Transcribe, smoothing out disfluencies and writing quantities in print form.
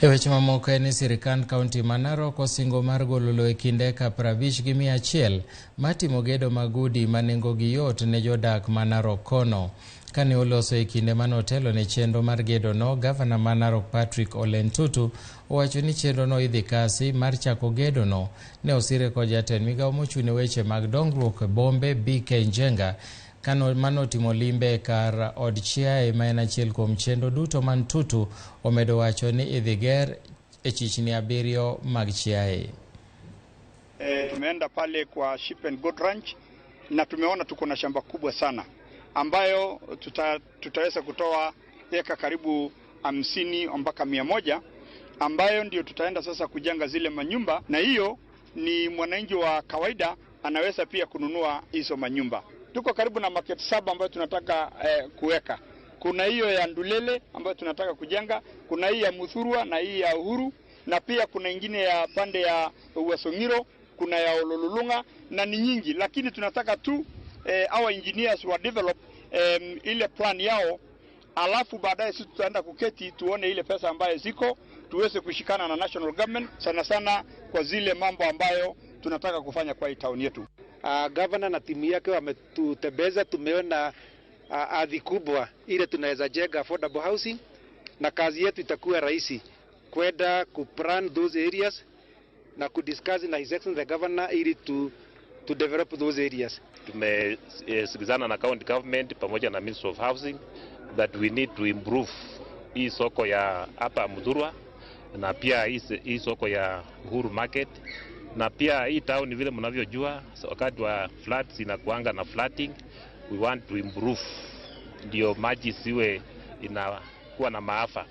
E weche mamoko en ni sirikand kaunti ma Narok osingo mar golo lowo e kind eka 150 gi 100 mar timo gedo mag udi ma nengogi yot ne jodak ma Narok kono. Kane oloso e kinde mane otelo ne chenro mar gedono, gavana ma Narok Patrick Ole Ntutu owacho ni chenrono idhi kasi mar chako gedono ne osire kod jatend migawo mochung' ne weche mag dongruok e bombe BK Njenga kano manotimo limbe e kar od chiaye ma en achiel kuom chenro duto ma Ntutu omedo wacho ni idhi ger e chichni 7 mag chiaye. Tumeenda pale kwa Sheep and Goat Ranch na tumeona tuko na shamba kubwa sana ambayo tutaweza kutoa eka karibu 50 mpaka 100 ambayo ndio tutaenda sasa kujenga zile manyumba, na hiyo ni mwananchi wa kawaida anaweza pia kununua hizo manyumba. Tuko karibu na market 7 ambayo tunataka kuweka. Kuna hiyo ya Ndulele ambayo tunataka kujenga, kuna hii ya Muthurwa na hii ya Uhuru, na pia kuna ingine ya pande ya Uasin Gishu, kuna ya Ololulunga na ni nyingi, lakini tunataka tu our engineers wa develop ile plan yao, alafu baadaye sisi tutaenda kuketi tuone ile pesa ambayo ziko tuweze kushikana na national government sana sana kwa zile mambo ambayo tunataka kufanya kwa hii town yetu. Governor na timu yake wametutembeza, tumeona ardhi kubwa ile tunaweza jenga affordable housing, na kazi yetu itakuwa rahisi kwenda kuplan those areas na kudiscuss na His Excellency the Governor ili to develop those areas. Tumesikizana na county government pamoja na Ministry of Housing that we need to improve hii soko ya hapa Muthurwa na pia hii soko ya Uhuru Market na pia hii town vile mnavyojua, so wakati wa floods inakuanga na flooding, we want to improve ndio maji siwe inakuwa na maafa.